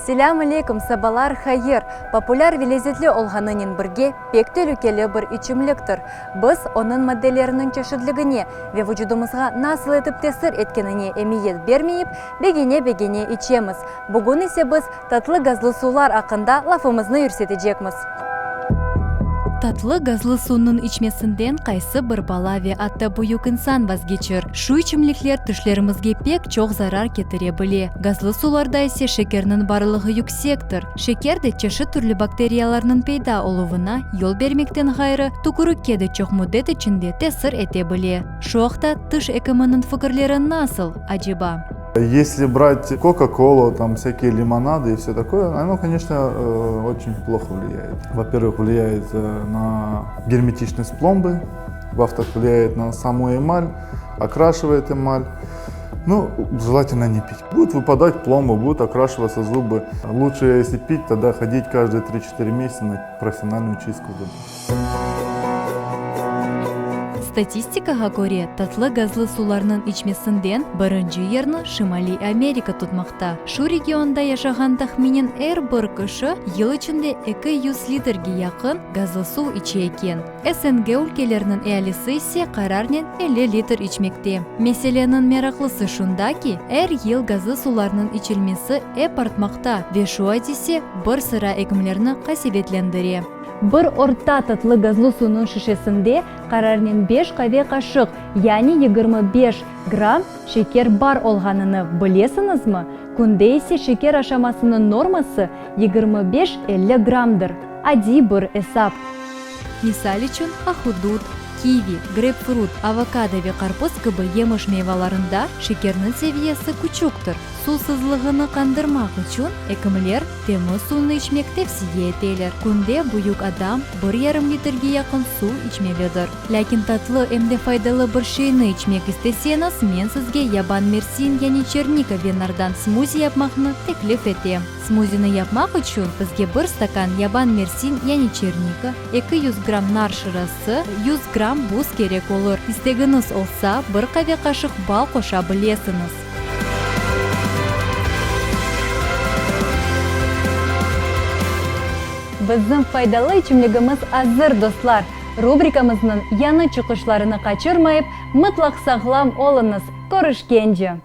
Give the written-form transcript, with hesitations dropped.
Selâm aleykum, sabalar hayır! Populâr ve lezetli olğanınen birge pek telükeli bir içimliktir. Biz onıñ maddeleriniñ çeşitligine ve vucudımızğa nasıl etip tesir etkenine emiyet bermeyip, begene-begene içemiz. Bugün ise biz tatlı gazlı suvlar aqqında lafımıznı yürsetecekmiz. Tatlı gazlı suvnıñ içmesinden qaysı bir bala ve atta büyük insan vazgeçir? Şu içimlikler tişlerimizge pek çoq zarar ketire bile. Gazlı suvlarda ise şekerniñ barlığı yüksektir. Şeker de çeşit türlü bakteriyalarnıñ peyda oluvına yol bermekten ğayrı, tükürükke de çoq müddet içinde tesir ete bile. Şu aqta tiş ekiminiñ fikirleri nasıl, aceba? Esli brat Koka-Kola, tam vsâkiye limonady i vse takoye, ono, koneçno, oçün ploho vliyayet. Vo-pervıh, vliyayet na germetiçnost plomby, vo-vtorıh, vliyayet na samu emal, okraşivayet emal. Nu, jelatelno ne pit. Budut vıpadat plomby, budut okraşivatsa zubı. Luçe, esli pit, togda hodit každye tri-çetıre mesyaca na professionalnuyu çistku zubov. Statistikağa köre, tatlı gazlı suvlarnıñ içmesinden birinci yerni Şimaliy Amerika tutmaqta. Şu regionda yaşağan tahminen er bir kişi yıl içinde 200 litrge yaqın gazlı suv içe eken. SNG ülkeleriniñ ealisi ise qararnen 50 litr içmekte. Meseleniñ meraqlısı şunda ki, er yıl gazlı suvlarnıñ içilmesi ep artmaqta ve şu adise bir sıra ekimlerni qasevetlendire. Bir orta tatlı gazlı suvnıñ şişesinde qararnen beş qave qaşıq, yani 25 gramm şeker bar olğanını bilesiñizmi? Künde ise şeker aşamasınıñ norması 25, 50 grammdır. Adiy bir esap. Misal içün, ahudut, kivi, greypfrut, avokado ve qarpız kibi yemiş meyvalarında şekerniñ seviyesi küçüktir. Suvsızlığını qandırmaq içün ekimler temiz suvnı içmek tevsiye eteler. Künde büyük adam bir yarım litrge yaqın suv içmelidir. Lâkin tatlı em de faydalı bir şeyni içmek isteseñiz, men sizge yaban mersin yani çernika ve nardan smuzi yapmaqnı teklif etem. Smuzini yapmaq içün bizge bir stakan yaban mersin yani çernika, 200 gramm nar şırası, 100 gramm buz kerek olur. İstegiñiz olsa, bir qave qaşıq bal qoşa bilesiñiz. Bizim faydalı içimligimiz azır, dostlar! Rubrikamıznıñ yañı çıqışlarını qaçırmayıp, mıtlaq sağlam oluñız! Körüşkence!